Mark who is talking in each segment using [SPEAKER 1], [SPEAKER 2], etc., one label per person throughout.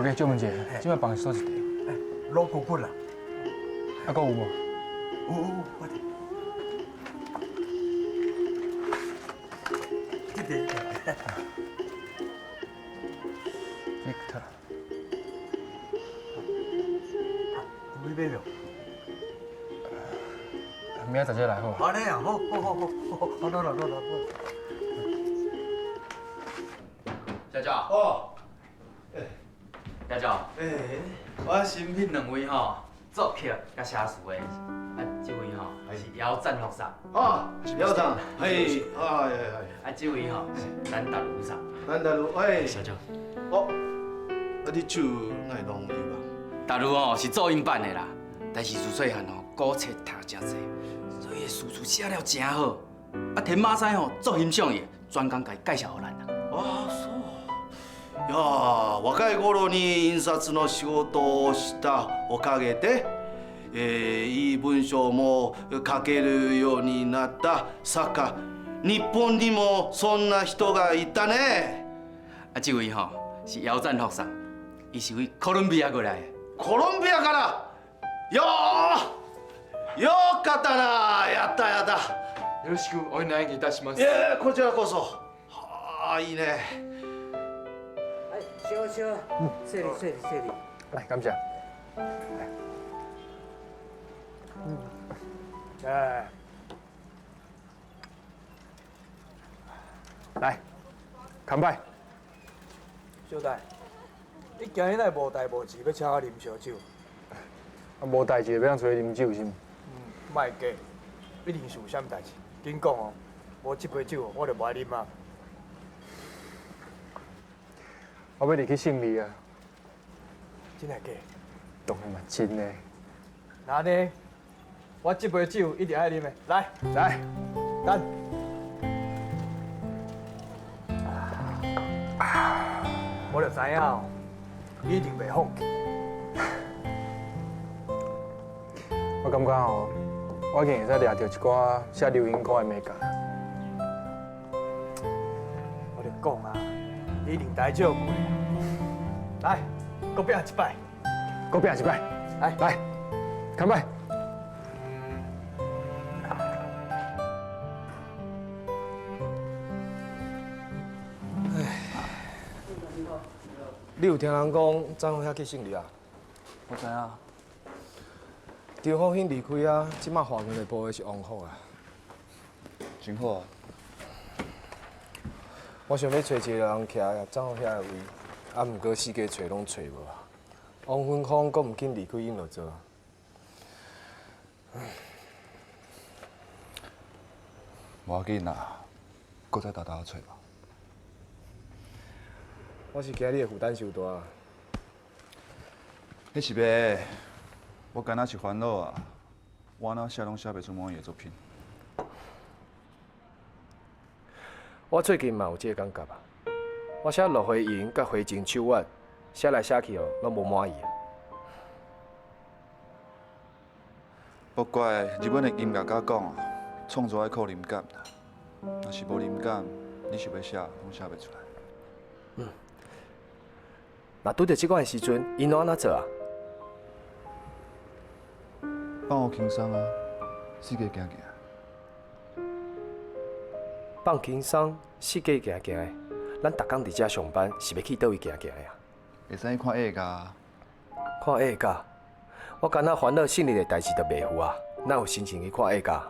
[SPEAKER 1] 头家借问一下，這擺放是佗一塊？
[SPEAKER 2] 老骨骨啦。
[SPEAKER 1] 啊，閣有無？
[SPEAKER 2] 有有，我這。這個。
[SPEAKER 1] Victor。
[SPEAKER 2] 有買無？
[SPEAKER 1] 明仔載再來好。
[SPEAKER 2] 按呢啊，好好好好好，好，來來來來。
[SPEAKER 3] 小趙。
[SPEAKER 4] 哦。
[SPEAKER 3] 小趙。
[SPEAKER 4] 欸，
[SPEAKER 3] 我新聘兩位吼，作曲佮寫詞的，啊，這位吼是姚贊福桑。
[SPEAKER 4] 啊，姚贊，嘿，哎哎
[SPEAKER 3] 哎。啊，這位吼是咱大盧桑。
[SPEAKER 4] 咱大盧，哎。
[SPEAKER 3] 小趙。
[SPEAKER 4] 哦，啊，你手哪會攏有啊？
[SPEAKER 3] 大盧吼是做音版的啦，但是自細漢吼古冊讀誠濟，所以詩詞寫了誠好。啊，田馬師吼足欣賞伊，專工共伊介紹予咱啦。
[SPEAKER 4] 啊，そう。いや若い頃に印刷の仕事をしたおかげで、いい文章も書けるようになった作家。日本にもそんな人がいたね。
[SPEAKER 3] 啊，這位吼是姚贊福桑，伊是位哥倫比亞過來的。
[SPEAKER 4] コロンビアから。よー、よかったな、やったやった。
[SPEAKER 1] よろしくお願いいたします。
[SPEAKER 4] いや、こちらこそ。はあ、いいね。
[SPEAKER 5] 燒燒，謝你謝你謝你。
[SPEAKER 1] 來，感謝。來，來，乾杯。
[SPEAKER 2] 小戴，你今日哪會無代無誌，欲請我啉燒酒？
[SPEAKER 1] 啊，無代誌，欲通揣你啉酒是毋？
[SPEAKER 2] 嗯，莫假，一定是有啥物代誌，緊講哦，無這杯酒我就無愛啉啊。
[SPEAKER 1] 我欲入去勝利啊！
[SPEAKER 2] 真的假？
[SPEAKER 1] 當然嘛真的。
[SPEAKER 2] 那按呢，我這杯酒一定愛啉的。來
[SPEAKER 1] 來，
[SPEAKER 2] 乾！我就知影哦，你一定袂放棄。
[SPEAKER 1] 我感覺哦，我已經會使掠著一寡寫流行歌的美感。
[SPEAKER 2] 我就講啊，你一定大照顧的。來，閣拼一擺，
[SPEAKER 1] 閣拼一擺。
[SPEAKER 2] 來
[SPEAKER 1] 來，乾杯！
[SPEAKER 6] 唉，你有聽人講張福遐去勝利啊？
[SPEAKER 7] 我知影。
[SPEAKER 6] 張福興離開啊，這馬華文部的是王福啊。
[SPEAKER 7] 真好啊！
[SPEAKER 6] 我想欲揣一個人徛張福遐的位，啊，毋過四界揣攏揣無啊。王芬芳閣毋肯離開音樂座。
[SPEAKER 7] 無要緊啦，閣再沓沓揣吧。
[SPEAKER 6] 我是驚你的負擔傷大。
[SPEAKER 7] 彼是袂，我敢若是煩惱啊！我哪寫攏寫袂出滿意的作品。
[SPEAKER 6] 我最近嘛有這個感覺啊！我寫《落花螢》佮《回情秋月》，寫來寫去哦，攏無滿意。
[SPEAKER 7] 莫怪日本的音樂家講啊，創作愛靠靈感啦。若是無靈感，你想欲寫，攏寫袂出來。
[SPEAKER 6] 嗯。若拄著這款的時陣，𪜶攏按怎做啊？
[SPEAKER 7] 放予輕鬆啊，四界行行。
[SPEAKER 6] 放輕鬆，四界行行的。咱逐工佇遮上班，是欲去佗位行行的啊？
[SPEAKER 7] 會使去看畫家。
[SPEAKER 6] 看畫家？我敢若煩惱勝利的代誌都袂赴啊，哪有心情去看畫家？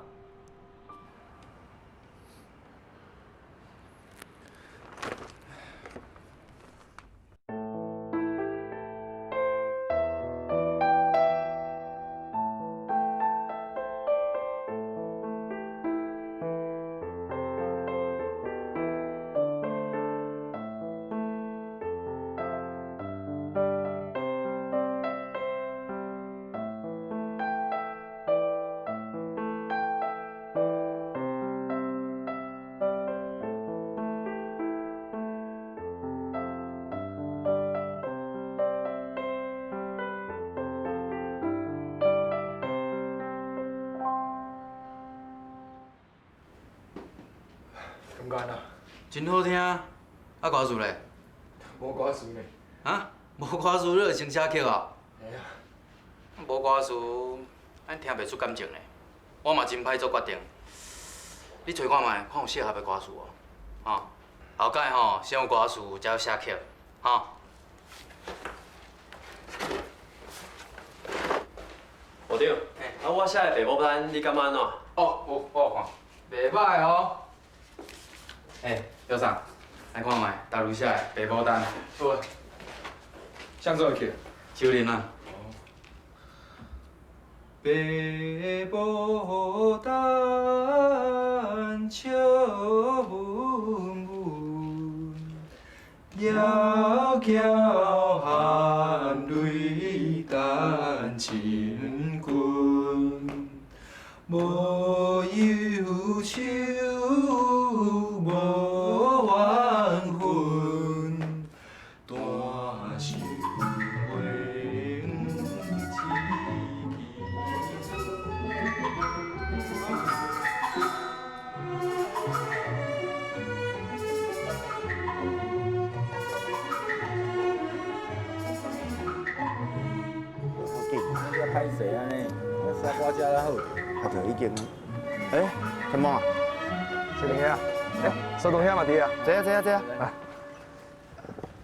[SPEAKER 1] 感覺按怎？
[SPEAKER 3] 真好聽啊！啊，歌詞咧？
[SPEAKER 1] 無歌詞呢。
[SPEAKER 3] 啊？無歌詞你就先寫曲啊？無歌詞，咱聽袂出感情呢。我嘛真歹做決定。你揣看覓，看有適合的歌詞無？吼，後擺吼先有歌詞，才有寫曲，吼。
[SPEAKER 8] 部長，啊，我寫的白牡丹，你感覺按怎？
[SPEAKER 3] 哦，有，我有看，袂歹哦。欸，姚桑，來看覓，大陸寫的白牡丹。
[SPEAKER 1] 好啊。啥做的曲？
[SPEAKER 3] 秋林啊。
[SPEAKER 7] 白牡丹，笑文文，窈窕含淚等親君，無憂愁，無怨恨，單想花
[SPEAKER 9] 歹势按呢，我写歌写了好。
[SPEAKER 10] 啊，就已经。欸，天梦啊，
[SPEAKER 1] 是林兄，欸，苏东兄嘛伫啊？
[SPEAKER 10] 知影知影知影。来。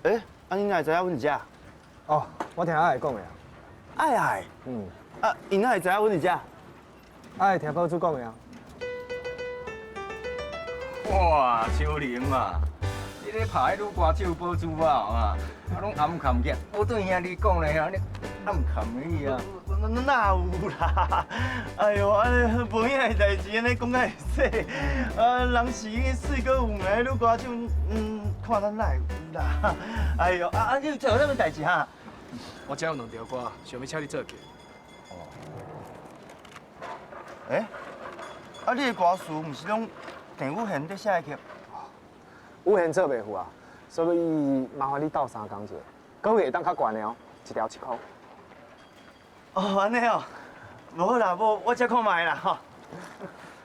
[SPEAKER 10] 欸，啊你哪会知影阮伫遮？
[SPEAKER 1] 哦，我聽阿愛講的啊。
[SPEAKER 10] 愛愛。
[SPEAKER 1] 嗯。
[SPEAKER 10] 啊，𪜶哪會知影阮佇遮？
[SPEAKER 1] 阿愛聽寶珠講的啊。
[SPEAKER 9] 哇，秋玲啊，你咧拍彼女歌手寶珠啊，啊，啊攏暗藏起來，我對兄你講咧，你暗藏你啊。
[SPEAKER 10] 哪有啦？哎呦，按呢無影的代誌，按呢講甲會使。啊，人是已經水閣有名的女歌手，看咱哪會有啦？哎呦，啊，你有做啥物代誌哈？
[SPEAKER 6] 我這有兩條歌，想欲請你做曲。
[SPEAKER 10] 哦。欸，啊，你的歌詞毋是攏鄭宇賢咧寫的曲？
[SPEAKER 1] 宇賢做袂赴啊，所以麻煩你鬥相共一下，稿費會當較懸的哦，一條7箍。
[SPEAKER 10] 哦，按呢哦，無好啦，無我才看覓啦吼。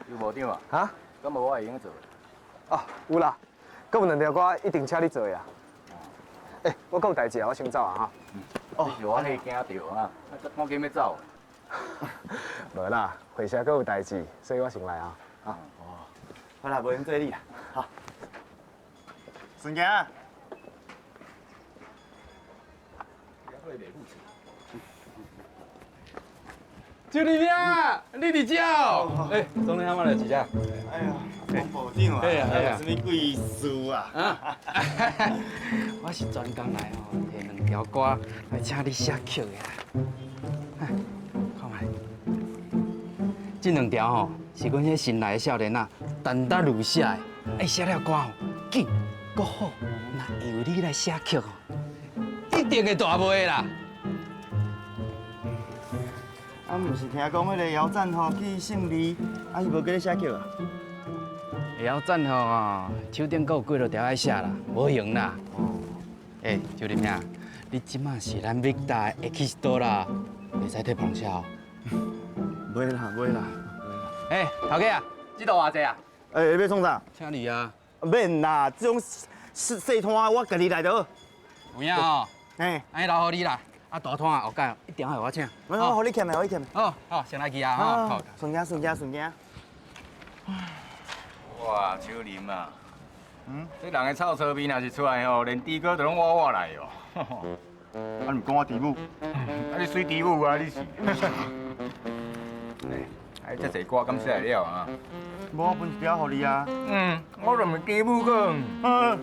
[SPEAKER 9] 有無長啊？
[SPEAKER 1] 哈？
[SPEAKER 9] 敢無我會用做？
[SPEAKER 1] 哦，有啦，閣有兩條歌一定請你做的啊。欸，我閣有代誌啊，我先走啊哈。
[SPEAKER 9] 哦，是我嚇驚著啊，啊，趕緊欲走。
[SPEAKER 1] 無啦，會社閣有代誌，所以我先來啊。啊。
[SPEAKER 10] 哦，好啦，無閒做你啦，好。順行。
[SPEAKER 3] 周立明，你佇遮哦？欸，总理他們來一只。
[SPEAKER 10] 哎呀，王部長啊，有啥物貴事啊？
[SPEAKER 3] 我是專工來吼，提兩條歌來請你寫曲的啦。看覓，這兩條吼是阮彼新來的少年仔陳達如寫的，哎，寫了歌吼緊閣好，若由你來寫曲吼，一定會大賣啦。
[SPEAKER 10] 啊，毋是聽講彼个姚贊吼去勝利，啊，伊無叫你寫曲啊？
[SPEAKER 3] 姚贊吼，手頂閣有幾落條愛寫啦，無閒啦。哦。欸，周立明，你這馬是咱美大的起司啦，袂使替別人寫哦。
[SPEAKER 10] 袂啦，袂啦。
[SPEAKER 3] 欸，頭家啊，這道偌濟啊？
[SPEAKER 10] 欸，欲創啥？
[SPEAKER 3] 請你啊。
[SPEAKER 10] 免啦，這種細細攤我家己來就好。
[SPEAKER 3] 有影哦。
[SPEAKER 10] 嘿。
[SPEAKER 3] 按呢留予你啦。啊，大攤後蓋一定愛予我請。
[SPEAKER 10] 我予你欠的，予你欠的。
[SPEAKER 3] 好，好，先來去啊，好。
[SPEAKER 10] 順行，順行，順行。
[SPEAKER 9] 哇，秋林啊，這人的臭臭味若是出來吼，連豬哥都攏挖挖來哦。
[SPEAKER 10] 啊，你講我豬母？
[SPEAKER 9] 啊，你水豬母啊，你是。哎，這濟歌敢寫會了啊？
[SPEAKER 10] 無，我分一條予你啊。
[SPEAKER 9] 嗯，我就毋是豬母講。
[SPEAKER 10] 嗯，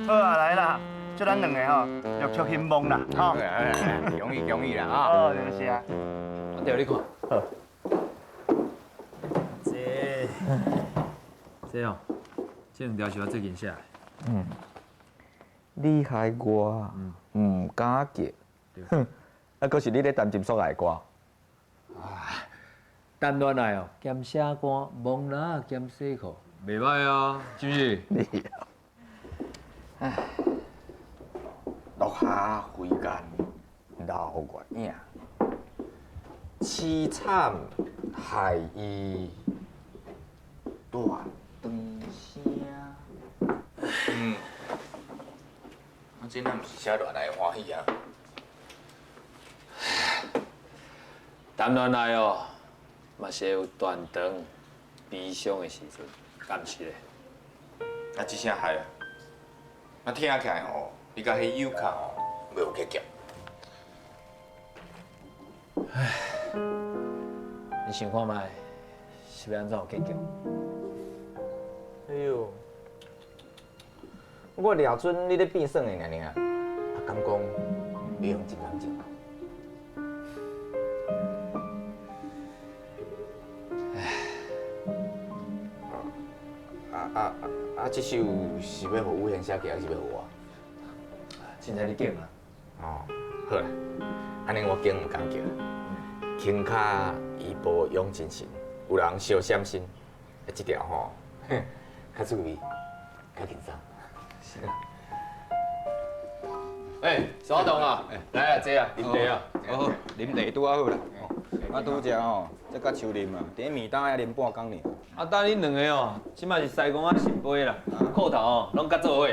[SPEAKER 10] 好啊，來啦。祝咱兩個吼，六畜興旺啦，吼！
[SPEAKER 9] 恭喜恭喜啦，啊！
[SPEAKER 10] 哦，就是啊。
[SPEAKER 3] 我調你看。
[SPEAKER 10] 好。
[SPEAKER 8] 這哦，這兩條是我最近寫的。
[SPEAKER 11] 嗯。你害我，毋敢叫。哼，啊，閣是你咧談情說愛歌。
[SPEAKER 8] 啊，談戀愛哦，兼寫歌，摸蜊仔兼洗褲，袂歹啊，是毋是？
[SPEAKER 11] 唉。落霞飞雁流月影，凄惨害伊大长声。
[SPEAKER 9] 嗯。啊，這若毋是寫戀愛歡喜啊？
[SPEAKER 8] 談戀愛哦，嘛是會有斷腸、悲傷的時陣，敢毋是咧？
[SPEAKER 9] 啊，這聲害啊！啊，聽起來吼，你佮彼友卡吼，袂有結局。
[SPEAKER 8] 唉，你想看覓，是欲按怎有結局？
[SPEAKER 11] 哎喲，我掠準你咧變耍的爾爾，啊，敢講你用真感情？啊！這首是欲予宇賢寫起，還是欲予我？
[SPEAKER 8] 凊彩你揀啊。
[SPEAKER 9] 哦，好啦，按呢我揀毋敢叫。輕跤移步勇精神，有人相閃身，啊，這條吼，較趣味，較輕鬆。
[SPEAKER 8] 是啊。欸，小阿東啊，來啊，坐啊，啉茶啊。
[SPEAKER 9] 好，啉茶拄仔好啦。啊，拄才吼，才佮秋林啊，佇暝冬遐啉半工爾。
[SPEAKER 8] 啊，等恁兩个哦，這擺是西公仔聖杯啦，褲頭哦攏佮做伙。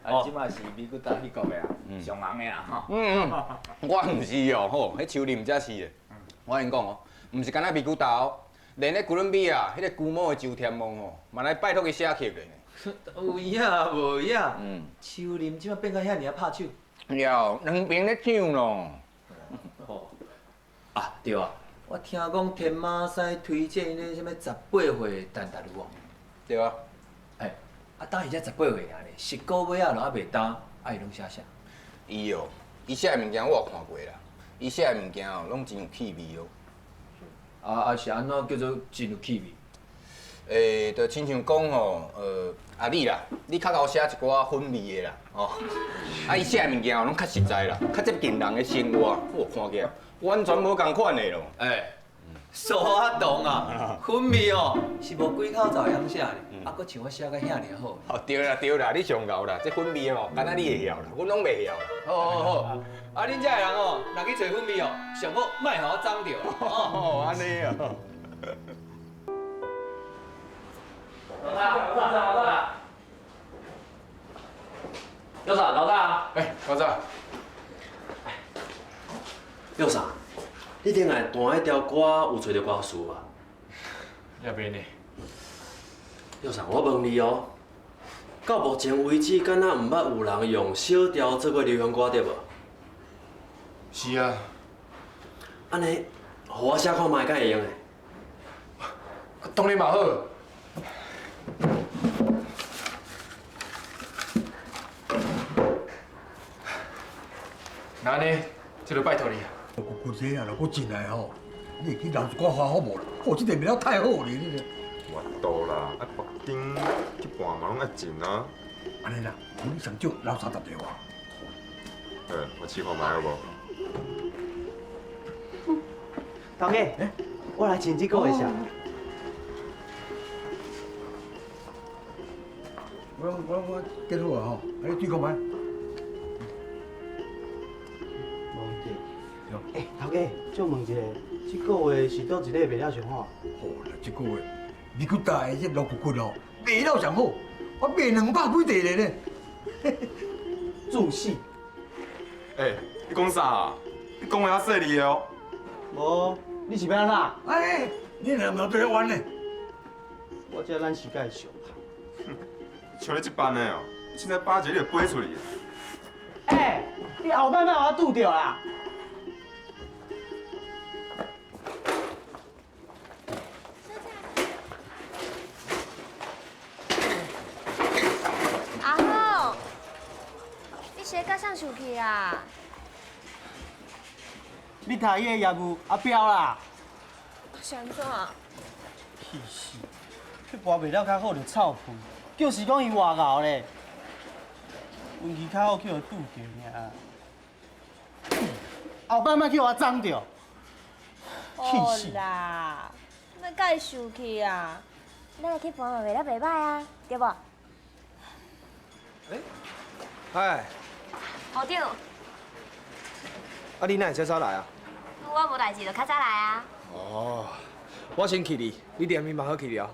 [SPEAKER 3] 啊，這擺是美國搭美國的啊，上紅的啦吼。
[SPEAKER 9] 嗯嗯，我毋是哦，吼，彼秋林才是的。我共𪜶講哦，毋是干焦美古達哦，連咧哥倫比亞彼個龜毛的周天王哦，嘛來拜託伊寫曲的。
[SPEAKER 8] 有影無影？嗯。秋林這擺變甲遐爾仔拍手。
[SPEAKER 9] 了，兩邊咧搶咯。
[SPEAKER 8] 哦。啊，對啊，我聽講天馬師推薦彼啥物18歲陳達如哦。
[SPEAKER 9] 對啊。
[SPEAKER 8] 欸，啊，當伊才18歲爾呢，十個尾仔都猶袂焦，啊，伊攏寫啥？
[SPEAKER 9] 伊哦，伊寫的物件我有看過啦，伊寫的物件哦，攏真有趣味哦。
[SPEAKER 8] 啊，是按怎叫做真有趣味？
[SPEAKER 9] 欸，就親像講吼，啊你啦，你較𠢕寫一寡粉味的啦，哦，啊伊寫的物件哦，攏較實在啦，較接近人的生活，我看起來完全無仝款的咯。
[SPEAKER 8] 欸，蘇阿東啊，粉味哦，是無幾口罩會曉寫呢，啊，閣像我寫甲遐爾好。
[SPEAKER 9] 哦，對啦對啦，你上𠢕啦，這粉味哦，敢若你會曉啦，阮攏袂曉啦。
[SPEAKER 8] 好好好，啊，恁遮的人哦，若去揣粉味哦，上好莫予我髒著。
[SPEAKER 9] 哦，按呢哦。
[SPEAKER 3] 老大，老大，老大，六嫂，老大，
[SPEAKER 9] 哎，老大，
[SPEAKER 12] 六嫂，你顶下弹彼条歌有揣著歌词无？
[SPEAKER 6] 也袂呢。
[SPEAKER 12] 六嫂，我问你哦，到目前为止，敢若毋捌有人用小调做过流行歌对无？
[SPEAKER 6] 是啊。
[SPEAKER 12] 按呢，予我写看覓，敢會用的？
[SPEAKER 6] 當然嘛好。那按呢，這就拜託你啊。
[SPEAKER 13] 骨這啊，若閣進來吼，你會去留一寡花好無啦？哦，這個賣了太好咧，你這。
[SPEAKER 14] 我多啦，啊北京一半嘛攏愛進啊。
[SPEAKER 13] 按呢啦，你上少留30條啊。
[SPEAKER 14] 我試看覓好無？
[SPEAKER 10] 頭家，我來請這個月啥。
[SPEAKER 13] 我結好啊吼，啊你對看覓？
[SPEAKER 10] 無問題。欸，頭家，借問一下，這個月是佗一个賣了上好？
[SPEAKER 13] 好啦，這個月美國大的這老骨骨哦，賣了上好，我賣200幾塊咧。
[SPEAKER 10] 注死！
[SPEAKER 14] 欸，你講啥？你講話較細膩的哦。
[SPEAKER 10] 無，你是欲按怎？
[SPEAKER 13] 哎，你兩毛對我冤呢？
[SPEAKER 10] 我這咱是該相拍。
[SPEAKER 14] 像你這般的哦，凊彩扒一个你就飞出去。
[SPEAKER 10] 欸，你後擺莫予我拄著啦！
[SPEAKER 15] 阿好，你是咧佮谁生气啊？
[SPEAKER 10] 你读伊的业务阿彪啦。
[SPEAKER 15] 是按怎？
[SPEAKER 10] 气死！去跋卖了较好就臭屁，就是讲伊外敖咧。运气较好去予拄著尔。后摆莫去予我脏著。气死！
[SPEAKER 15] 啦，欲佮伊生气啊？咱来去盘嘛卖了袂歹啊，对无？
[SPEAKER 6] 哎，
[SPEAKER 15] 学长，
[SPEAKER 6] 啊你哪会遮早来啊？
[SPEAKER 15] 我无代志就较早来啊。
[SPEAKER 6] 哦，我先去哩，你踮面嘛好去了。